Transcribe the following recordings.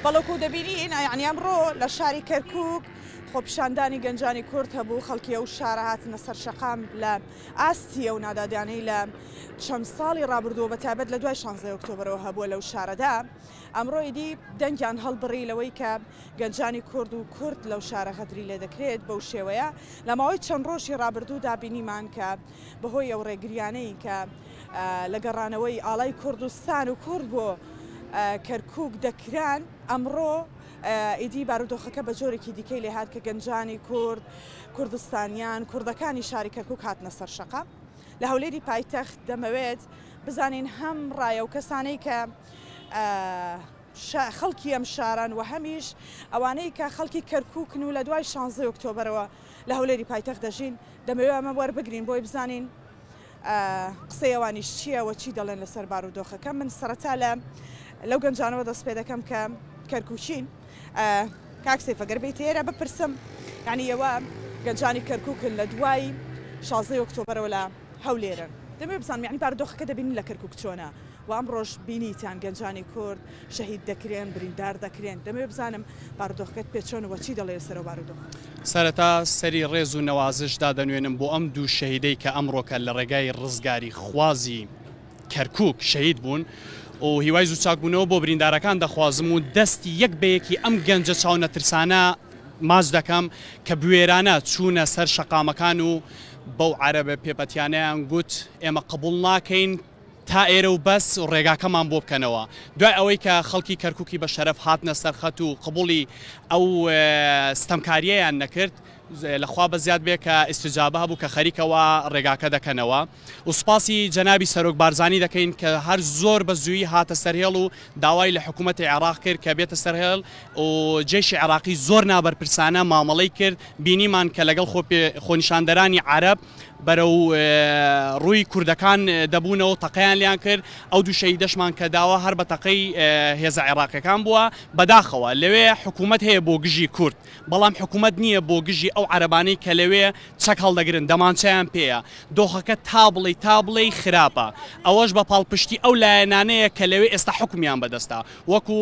بەڵکو دەبینین یعنی ئەمڕۆ لە شاری کەرکک خۆپیشاندانی گەنجانی کورد هەبوو، خەڵکی ئەو شارە هاتنە سەر شەقام لە ئاستی ئەو نادادیانەی لە چەند ساڵی ڕابردووە بە تایبەت لە دوای شانزەی ئۆکتۆبەرەوە هەبووە لەو شارەدا. ئەمڕۆ ئیدی دەنگیان هەڵبڕی لەوەی کە گەنجانی کورد و کورد لەو شارە غەدری لێ دەکرێت بەو شێوەیە. لە ماوەی چەند ڕۆژی ڕابردوودا بینیمان کە بەهۆی ئەو ڕێگریانەی کە لە گەڕانەوەی ئاڵای کوردستان و کورد بۆ کەرکووک دەکران، ئەمڕۆ ئیدی بارودۆخەکە بە جۆرێکی دیکەی لێهات کە گەنجانی کورد، کوردستانیان، کوردەکانی شاری کەرکووک هاتنە سەر شەقام. لە هەولێری پایتەخت دەمەوێت بزانین هەم ڕای ئەو کەسانەی کە خەڵکی ئەم شارەن و هەمیش ئەوانەی کە خەڵکی کەرکووکن و لە دوای شانزەی ئۆکتۆبەرەوە لە هەولێری پایتەخت دەژین، دەمەوێت ئەمە وەربگرین بۆی بزانین قسەی ئەوانیش چییە و چی دەڵێن لەسەر بارودۆخەکە. من سەرەتا لە لەو گەنجانەوە دەست پێ دەکەم کە کەرکووکین. کاک سەیف ئەگەر بێیتە ئێرە بپرسم یعنی ئێوە گەنجانی کەرکووکن لە دوای شازدەی ئۆکتۆبەرەوە لە هەولێرن، دەمەوێت بزانم یعنی بارودۆخەکە دەبینن لە کەرکووک چۆنە و ئەمڕۆش بینیتان گەنجانی کورد شەهید دەکرێن، بریندار دەکرێن، دەمەوێت بزانم بارودۆخەکەت پێ چۆنە و چی دەڵێی لەسەر ئەو بارودۆخە؟ سەرەتا سەری ڕێز و نەوازش دادەنوێنم بۆ ئەم دوو شەهیدەی کە ئەمڕۆکە لە ڕێگای ڕزگاری خوازی کەرکوک شەهید بوون و هیوای زوو چاکبوونەوە بۆ بریندارەکان دەخوازم و دەستی یەک بە یەکی ئەم گەنجە چاونەترسانە ماچ دەکەم کە بوێرانە چوونە سەر شەقامەکان و بەو عەرەبە پێپەتیانەیان گوت ئێمە قبوڵ ناکەین تا ئێرە و بەس ڕێگاکەمان بۆ بکەنەوە. دوای ئەوەی کە خەڵکی کەرکوکی بە شەرەف هاتنە سەر خەت و قبوڵی ئەو ستەمکارییەیان نەکرد، لە خوا بەزیاد بێ کە ئیستجابە هەبوو کە خەریکە وا ڕێگاکە دەکەنەوە و سوپاسی جەنابی سەرۆک بارزانی دەکەین کە هەر زۆر بە زوویی هاتە سەر هێڵ و داوای لە حکوومەتی عێراق کرد کە بێتە سەر هێڵ و جەیشی عێراقی زۆر نابەرپرسانە مامەڵەی کرد، بینیمان کە لەگەڵ خۆنیشاندەرانی عەرەب بەرەو ڕووی کوردەکان دەبوونەوە تەقەیان لیان کرد، ئەو دوو شەهیدەشمان کە داوە هەر بە تەقەی هێزە عێراقیەکان بووە، بەداخەوە لەوێ حکوومەت هەیە بۆ گژی کورد، بەڵام حکوومەت نییە بۆ گژی ئەو عەرەبانەی کە لەوێ چەک هەڵدەگرن دەمانچەیان پێیە، دۆخەکە تا بڵێی تا بڵێی خراپە، ئەوەش بە پاڵپشتی ئەو لایەنانەیە کە لەوێ ئێستا حوکمیان بەدەستە. وەکو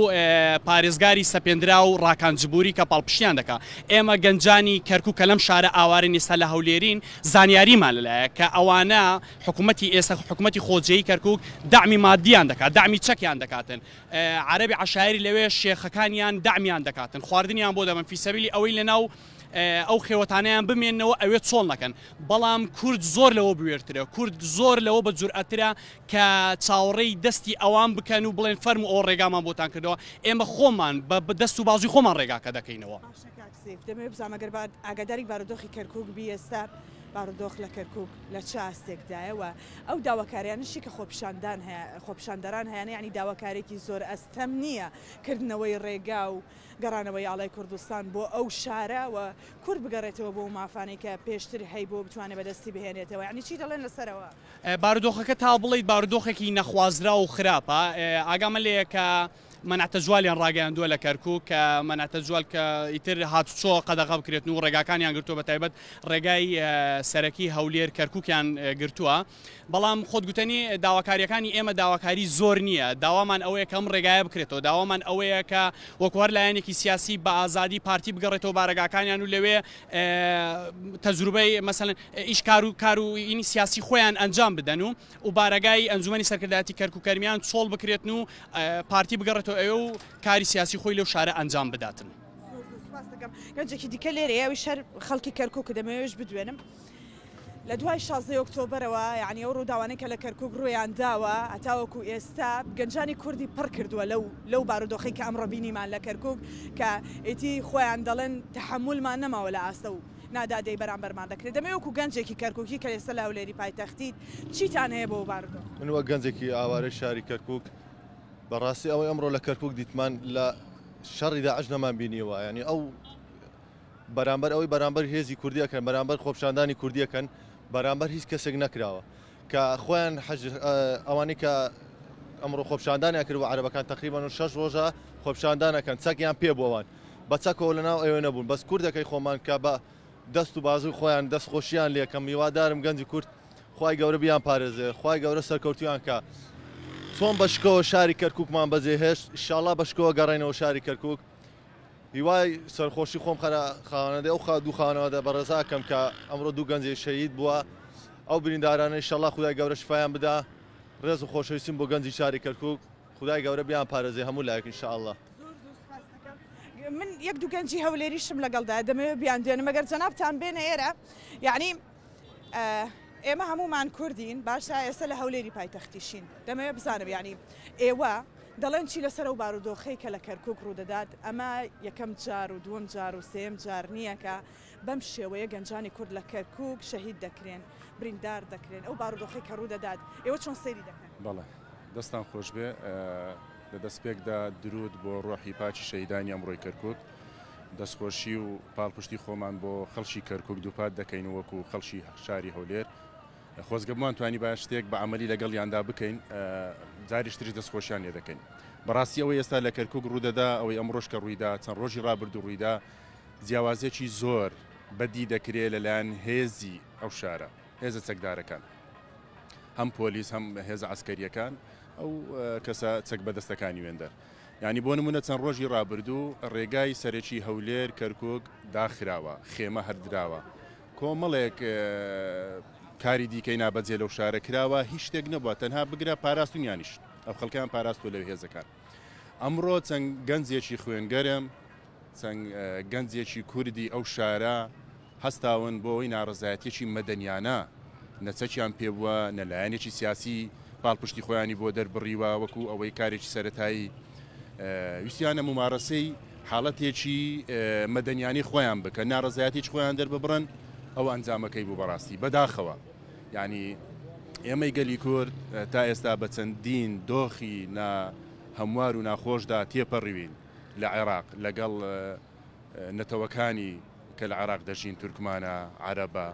پارێزگاری سەپێندراو ڕاکان جبوری کە پاڵپشتیان دەکا. ئێمە گەنجانی کەرکوک کە لەم شارە ئاوارەین ئێستا لە هەولێرین زانیاریمان لەلایە کە ئەوانە حکومەتی ئێستا حکومەتی خۆجێی کەرکوک دەعمی مادیان دەکات دەعمی چەکیان دەکاتن عەرەبی عەشایری لەوێ شێخەکانیان دەعمیان دەکاتن خواردنیان بۆ دەبەن فیسەبیلی ئەوەی لەناو ئەو خێوەتانەیان بمێننەوە ئەوێ چۆڵ نەکەن بەڵام کورد زۆر لەوە بوێرترە کورد زۆر لەوە بە جورئەترە کە چاوەڕێی دەستی ئەوان بکەن و بڵێن فەرموو ئەوە ڕێگامان بۆتان کردەوە، ئێمە خۆمان بە دەست و بازووی خۆمان ڕێگاکە دەکەینەوە. باشە کاک سەیف، دەمەوێت بزانم ئەگەر ئاگاداری بارودۆخی کەرکووک بی ئێستا بارودۆخ لە کەرکووک لە چ ئاستێکدایە و ئەو داواکاریانەشی کە خۆپیشاندان هەیە خۆپیشاندەران هەیانە یانی داواکاریەکی زۆر ئەستەم نییە کردنەوەی ڕێگا و گەڕانەوەی ئاڵای کوردستان بۆ ئەو شارە و کورد بگەڕێتەوە بۆ ئەو مافانەی کە پێشتر هەیبوو بتوانێت بەدەستی بهێنێتەوە یانی چی دەڵێن لەسەرەوە؟ بارودۆخەکە تا بڵێیت بارودۆخێکی نەخوازراو و خراپە، ئاگامە لێیە کە مەنع تەجوالیان ڕاگەیاندووە لە کەرکوک کە مەنع تەجوال کە ئیتر هاتوچۆ قەدەغە بکرێتن و ڕێگاکانیان گرتووە بە تایبەت ڕێگای سەرەکی هەولێر کەرکوکیان گرتووە بەڵام خۆت گوتەنی داواکاریەکانی ئێمە داواکاری زۆر نییە داوامان ئەوەیە کە ئەم ڕێگایە بکرێتەوە داوامان ئەوەیە کە وەکو هەر لایەنێکی سیاسی بە ئازادی پارتی بگەڕێتەوە بارەگاکانیان و لەوێ تەجروبەی مەسەلەن ئیش کار و کار و ینی سیاسی خۆیان ئەنجام بدەن و و بارەگای ئەنجومەنی سەرکردایەتی کەرکوک گەرمیان چۆڵ بکرێتن و پارتی بگەڕێتەوە ئەوێ و کاری سیاسی خۆی لەو شارە ئەنجام بداتن. زۆر زۆر سوپاس دەکەم. گەنجێکی دیکە لێرەیە ئەویش هەر خەڵکی کەرکوکە دەمەوێت بدوێنم. لە دوای شازدەی ئۆکتۆبەرەوە یعنی ئەو ڕووداوانەی کە لە کەرکوک ڕوویان داوە هەتاوەکو ئێستا گەنجانی کوردی پڕ کردووە لەو لەو بارودۆخەی کە ئەمڕۆ بینیمان لە کەرکوک کە ئیتی خۆیان دەڵێن تەحەمولمان نەماوە لە ئاستە و نادادەی بەرامبەرمان دەکرێت. دەمەوێت وەکو گەنجێکی کەرکوکی کە ئێستا لە هەولێری پایتەختیت چیتان هەیە بۆ بارودۆخ؟ من وەک گەنجێکی ئاوارەی شاری کەرکوک بەڕاستی ئەوەی ئەمڕۆ لە کەرکوک دیتمان لە شەڕی داعش نەمان بینیوە یعنی ئەو بەرامبەر ئەوەی بەرامبەر هێزی کوردی ئەکەن بەرامبەر خۆپیشاندانی کوردی ئەکەن بەرامبەر هیچ کەسێک نەکراوە کە خۆیان حەج ئەوانەی کە ئەمڕۆ خۆپیشاندانیان کرد بە عەرەبەکان تقریبا و شەش ڕۆژە خۆپیشاندان ئەکەن چەکیان پێ بووەوان بە چەکەوە لەناو ئەوێ نەبوون بەس کوردەکەی خۆمان کە بە دەست و بازووی خۆیان دەست خۆشیان لێکەم هیوادارم گەنجی کورد خوای گەورە بیان پارێزێ خوای گەورە سەرکەوتویان کە. چۆن بە شکۆوە شاری کەرکوکمان بەجێهێشت ئیشاڵا بە شکۆوە گەڕێنەوە شاری کەرکوک هیوای سەرخۆشی خۆم خەرە خاوەنەدەی ئەو خا دوو خانەوادە بەڕێزا کەم کە ئەمڕۆ دوو گەنجێ شەهید بووە ئەو بریندارانە ئیشەڵا خودای گەورە شفایان بدا ڕێز و خۆشەویستیم بۆ گەنجی شاری کەرکوک خودای گەورە بیان پارێزێ هەموو لایەک ان شاء اللە. زۆر زۆر سوپاست دەکەم من یەک دوو گەنجی هەولێریشم لەگەڵدا دەمەوێت بیاندوێنم ئەگەر جەنابتان بێنە ئێرە یعنی ئێمە هەمومان کوردین باشە ئێستا لە هەولێری پایتەختیشین دەمەوێت بزانم یعنی ئێوە دەڵێن چی لەسەر ئەو بارودۆخەی کە لە کەرکوک ڕوودەدات، ئەمە یەکەم جار و دووەم جار و سێیەم جار نییە کە بەم شێوەیە گەنجانی کورد لە کەرکوک شەهید دەکرێن، بریندار دەکرێن، ئەو بارودۆخەی کە ڕوودەدات ئێوە چۆن سەیری دەکەن؟ بەڵێ دەستان خۆشبێ، لە دەستپێکدا دروود بۆ ڕۆحی پاکی شەهیدانی ئەمڕۆی کەرکوک، دەستخۆشی و پاڵپشتی خۆمان بۆ خەڵکی کەرکوک دووپات دەکەین وەکو خەڵکی شاری هەولێر، خۆزگە بمانتوانیبایە شتێک بە عەمەلی لەگەڵیاندا بکەین، جاریش تریش دەستخۆشیان لێ دەکەین. بەڕاستی ئەوەی ئێستا لە کەرکوک ڕوودەدا، ئەوەی ئەمڕۆش کە ڕوویدا، چەند ڕۆژی ڕابردوو ڕوویدا، جیاوازییەکی زۆر بەدی دەکرێ لەلایەن هێزی ئەو شارە، هێزە چەکدارەکان، هەم پۆلیس هەم هێزە عەسکەرییەکان، ئەو کەسە چەک بەدەستەکانی وێندەر. یانی بۆ نموونە چەند ڕۆژی ڕابردوو ڕێگای سەرەکی هەولێر کەرکوک داخراوە، خێمە هەردراوە، کۆمەڵێک کاری دیکەی نابەجێ لەو شارە کراوە، هیچ شتێک نەبووە، تەنها بگرە پاراستنیانیش ئەو خەڵکیان پاراستووە لەو هێزەکان. ئەمڕۆ چەند گەنجێکی خوێنگەرم، چەند گەنجێکی کوردی ئەو شارە هەستاون بۆ ئەوەی ناڕەزایەتیەکی مەدەنیانە، نە چەکیان پێبووە، نە لایەنێکی سیاسی پاڵپشتی خۆیانی بۆ دەربڕیوە، وەکو ئەوەی کارێکی سەرەتایی ویستیانە مومارەسەی حاڵەتێکی مەدەنیانەی خۆیان بکەن، ناڕەزایەتیی خۆیان دەرببڕن، ئەوە ئەنجامەکەی بوو بەڕاستی بەداخەوە. یانی ئێمەی گەلی کورد تا ئێستا بە چەندین دۆخی نا هەموار و ناخۆشدا تێپەڕیوین لە عێراق لەگەڵ نەتەوەکانی کە لە عێراق دەژین تورکمانە، عەرەبە،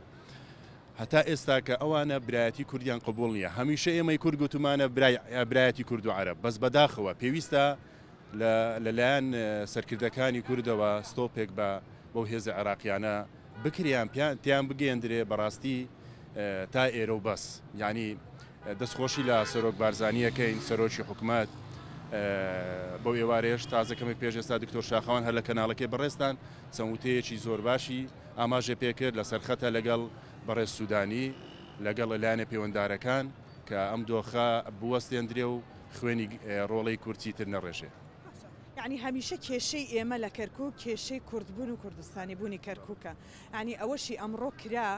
هەتا ئێستا کە ئەوانە برایەتی کوردیان قبوڵ نییە هەمیشە ئێمەی کورد گوتومانە برایەتی کورد و عەرەب بەس بەداخەوە پێویستە لەلایەن سەرکردەکانی کوردەوە ستۆپێک بە بەو هێزە عێراقیانە بکریان تیان بگەندرێ بەڕاستی تا ئێرە و بەس یعنی دەستخۆشی لە سەرۆک بارزانیەکەین سەرۆکی حکومەت بەو ئێوارێش تازە کەمێک پێش ئێستا دکتۆر شاخەوان هەر لە کەناڵەکەی بەڕێزتان چەند وتەیەکی زۆر باشی ئاماژە پێکرد لەسەر خەتە لەگەڵ بەڕێز سودانی لەگەڵ لایەنە پەیوەندارەکان کە ئەم دۆخە بوەستێندرێ و خوێنی ڕۆڵەی کورد چیتر نەڕێژێ. باشە یەعنی هەمیشە کێشەی ئێمە لە کەرکوک کێشەی کوردبوون و کوردستانی بوونی کەرکوکە یەعنی ئەوەشی ئەمڕۆ کرا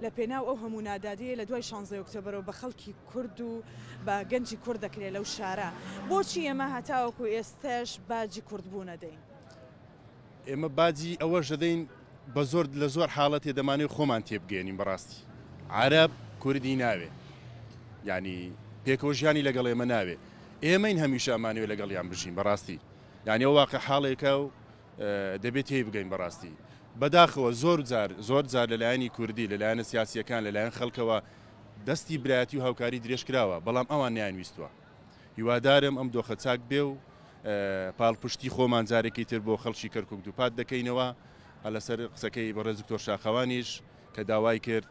لە پێناو ئەو هەموو نادادیەی لە دوای شانزەی ئۆکتۆبەرەوە بە خەڵکی کورد و بە گەنجی کورد دەکرێ لەو شارە بۆچی ئێمە هەتاوەکو ئێستەش باجی کوردبوون ئەدەین؟ ئێمە باجی ئەوەش دەدەین بە زۆر لە زۆر حاڵەتێ دەمانەوێت خۆمان تێبگەێنین بەڕاستی عەرەب کوردی ناوێ یعنی پێکەوە ژیانی لەگەڵ ئێمە ناوێ ئێمەین هەمیشە ئەمانەوێ لەگەڵیان بژین بەڕاستی یعنی ئەو واقع حاڵێکە و دەبێت تێی بگەین بەڕاستی بەداخەوە زۆر جار زۆر جار لەلایەنی کوردی لەلایەنە سیاسیەکان لەلایەن خەڵکەوە دەستی برایەتی و هاوکاری درێژکراوە بەڵام ئەوان نیان ویستوە هیوادارم ئەم دۆخە چاک بێ و پاڵپشتی خۆمان جارێکی تر بۆ خەڵکی کەرکوک دووپات دەکەینەوە لەسەر قسەکەی بەڕێز دکتۆر شاخەوانیش کە داوای کرد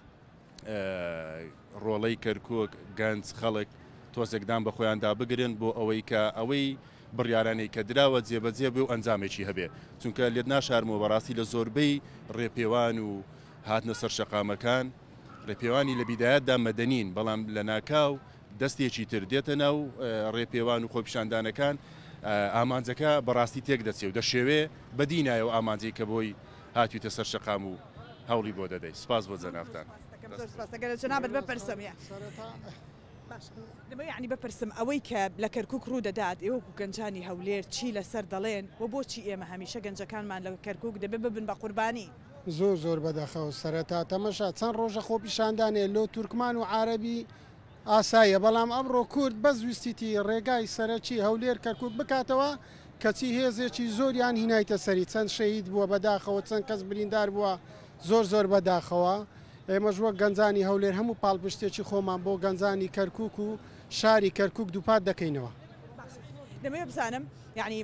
ڕۆڵەی کەرکوک گەنج خەڵک تۆزێک دان بە خۆیاندا بگرن بۆ ئەوەی کە ئەوەی بڕیارانەی کە دراوە جێبەجێ بێ و ئەنجامێکی هەبێ چونکە لێت ناشارمەوە بەڕاستی لە زۆربەی ڕێپێوان و هاتنە سەر شەقامەکان ڕێپێوانی لە بیدایەتدا مەدەنین بەڵام لەناکاو دەستێکی تر دێتە ناو ڕێپێوان و خۆپیشاندانەکان، ئامانجەکە بەڕاستی تێک دەچێ و دەشێوێ، بەدی نایە ئەو ئامانجەی کە بۆی هاتوویتە سەر شەقام و هەوڵی بۆ دەدەی. سپاس بۆ جەنابتان. زۆر سپاس ئەگەر لە جەنابت بپرسم یا باشە دەمەوێ یانی بپرسم ئەوەی کە لە کەرکووک ڕوو دەدات ئێوە وەکوو گەنجانی هەولێر چی لەسەر دەڵێن و بۆچی ئێمە هەمیشە گەنجەکانمان لە کەرکووک دەبێ ببن بە قوربانی؟ زۆر زۆر بەداخەوە سەرەتا تەمەشا چەند ڕۆژە خۆپیشاندانێ لۆ تورکمان و عارەبی ئاساییە بەڵام ئەمڕۆ کورد بەس ویستیتی ڕێگای سەرەکی هەولێر کەرکوک بکاتەوە کەچی هێزێکی زۆریان هینایتە سەری چەند شەهید بووە بەداخەوە چەند کەس بریندار بووە زۆر زۆر بەداخەوە ئێمەش وەک گەنجانی هەولێر هەموو پاڵپشتێکی خۆمان بۆ گەنجانی کەرکوک و شاری کەرکوک دووپات دەکەینەوە. دەمەوێت بزانم یعنی.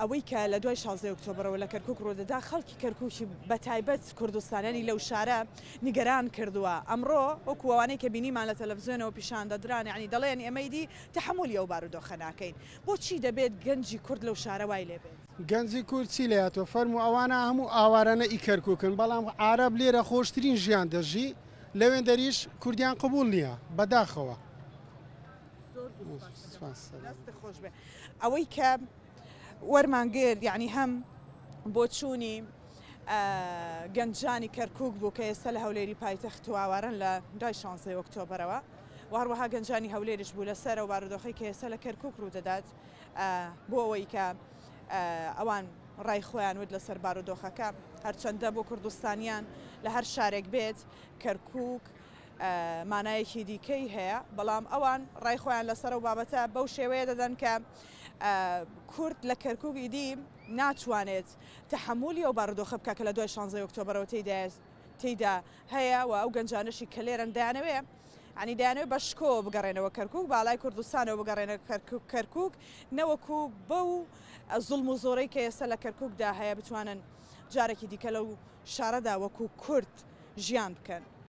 ئەوەی کە لە دوای شازدەی ئۆکتۆبەرەوە لە کەرکوک ڕوودەدا خەڵکی کەرکوکی بە تایبەت کوردستانیانی لەو شارە نیگەران کردووە. ئەمڕۆ وەکو ئەوانەی کە بینیمان لە تەلەفزیۆنەوە پیشان دەدران یانی دەڵێن ئێمە ئیدی تەحەمولی ئەو بارودۆخە ناکەین. بۆچی دەبێت گەنجی کورد لەو شارە وای لێ بێت؟ گەنجی کورد چی لێ هاتووە فەرموو ئەوانە هەموو ئاوارانە ئی کەرکوکن بەڵام عارەب لێرە خۆشترین ژیان دەژی لەوێندەریش کوردیان قبوڵ نییە بەداخەوە. زۆر زۆر سوپاس دەکەم. دەستت خۆش بێ. ئەوەی کە وەرمان گرت یعنی هەم بۆچوونی گەنجانی کەرکک بوو کە ئێستا لە هەولێری پایتەخت و ئاوارن لە دوای 16 ئۆکتۆبەرەوە و هەروەها گەنجانی هەولێریش بوو لەسەر ئەو بارودۆخەی کە ئێستا لە کەرکک ڕوودەدات بۆ ئەوەی کە ئەوان ڕای خۆیان وت لەسەر بارودۆخەکە هەرچەندە بۆ کوردستانیان لە هەر شارێک بێت کەرکک مانایەکی دیکەی هەیە، بەڵام ئەوان ڕای خۆیان لەسەر ئەو بابەتە بەو شێوەیە دەدەن کە کورد لە کەرکوک ئیدی ناتوانێت تەحەمولی ئەو بارودۆخە بکات کە لە دوای شانزەی ئۆکتۆبەرەوە تێیدا هەیە و ئەو گەنجانەشی کە لێرەن دەیانەوێ ینی دەیانەوێت بە شکۆوە بگەڕێنەوە کەرکوک باڵای کوردستانەوە بگەڕێنە کەرکوک نەوەکو بەو زوڵم و زۆرەی کە ئێستا لە کەرکوکدا هەیە بتوانن جارێکی دیکە لەو شارەدا وەکو کورد ژیان بکەن.